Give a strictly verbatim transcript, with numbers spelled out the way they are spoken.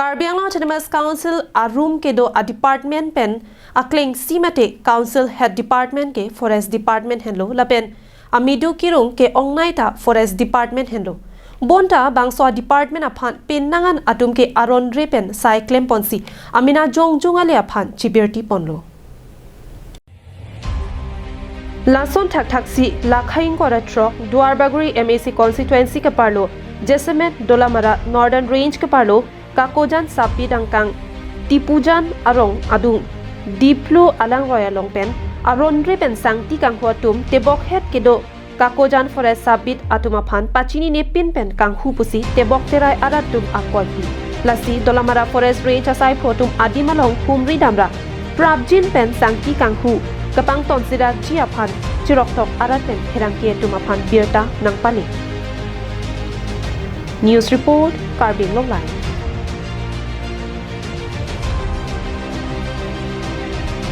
Karbi Anglong Autonomous Council arum kedo a department pen akleng si mate Council Head Department ke Forest Department henlo lapen amidu kirung ke ongnaita Forest Department henlo. Bonta bangso a department aphan penang an atum ke aron re pen sai klem ponsi amena jongjung ale aphan chibirti ponlo. Lason thakthak si lakhai ingkoi ra throk Duarbagori M A C constituency keparlo Jasemet Dolamara Northern Range keparlo Kakojan Sapbit angkang Tipujan arong adung Diplu alangroi along pen aron re pen sangti kanghu atum tebok het kedo Kakojan Forest Sapbit atum aphan pachini nepin pen kanghu pusi tebok terai arat atum akoi pi. Lasi Dolamara Forest Range asai pho atum adim along humri damra prapjin pen sangti kanghu kepangton sirarji aphan chiroktok arat pen pherangke atum aphan birta nangpale. News report, Karbi Anglong Live.